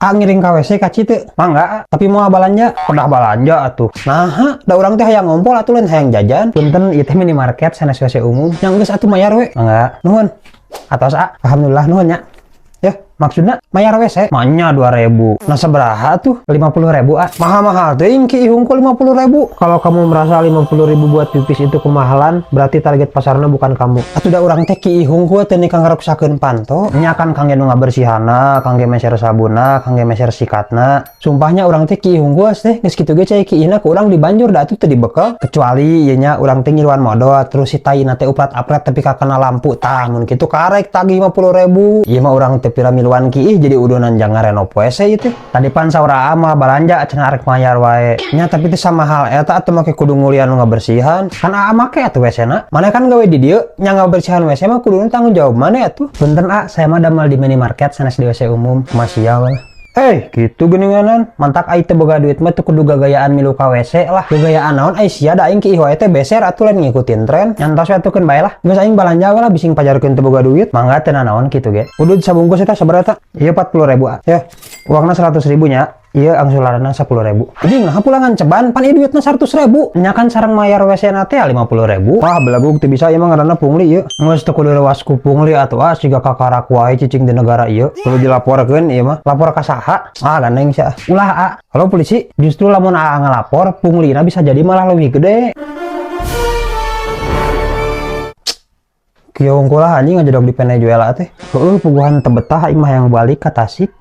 Ah, ngiring ka WC ka teu? Mangga, ah. Tapi mau balanja? Pedah balanja atuh. Nah, da urang teh hayang ngompol atuh, lain hayang jajan. Punten, ieu teh minimarket sanes WC umum. Nya geus atuh, mayar we. Mangga. Nuhun. Atos, ah. Alhamdulillah, nuhun nya. Ya, maksudnya mayar WC? Manya 2000. Nah, sabaraha tuh? 50.000, ah. Mahal-mahal teuing kiih hungkul 50.000. Kalau kamu merasa 50.000 buat pipis itu kemahalan, berarti target pasarnya bukan kamu. Atuh da urang teh kiih hungkul teh kang ngaruksakeun panto. Nya kan kangge nu ngabersihana, kangge meser sabunna, kangge meser sikatna. Sumpahnya urang teh kiih hungkul teh geus kitu ge cai kiihna ku urang dibanjur, da atuh teu dibekel. Kecuali ieu nya urang teh ngiluan modot terus si taina teh uprat-apret tapi kakena lampu, tah mun kitu karek tagih 50.000. Ieu mah urang teh pira miluan kiih jadi udunan jang ngarenov WC ieu teh. Tadi pan saur Aa mah balanja cenah arek mayar wae. Nya tapi teh sama hal eta atuh make kudu ngulian nu ngabersihan. Kan Aa make atuh WC na. Maneh kan gawe di dieu, nya ngabersihan WC mah kudu tanggung jawab maneh atuh. Punten, ah, saya mah damel di minimarket sanes di WC umum. Masih ya lah. Eh, gitu geninganan. Mantak ai teu boga duit mah teu kudu gagayaan milu ka WC lah. Gagayaan naon ai sia, da aing kiih wae teh beser atuh, lain ngikutin tren. Nya entos we atuh, keun bae lah. Geus aing balanja we lah, bising pajarkeun teu boga duit. Mangga, teu nanaon kitu ge. Udud sabungkus eta sabaraha eta? Ieu 40.000, ah. Ya, uangna 100.000 nya. Ieu angsulanna 10.000. Jadi nah pulangan ceban, pan ieu duitna 100.000. Nya kan sareng mayar WC na teh 50.000. Wah, belagug teu bisa ieu mah, ngaranna pungli ieu. Geus teu kudu rewas ku pungli atuh, ah, siga kakarak wae cicing di negara ieu. Kudu dilaporkeun ieu mah. Lapor ka saha? Ah, gandeng sia. Ulah, ah. Kalau polisi justru lamun aa ngalapor, punglina bisa jadi malah lebih gede. Kieu hungkul lah anjing ngajedog di Venezuela teh. Heueuh, puguhan teu betah aing mah yang balik ka Tasik.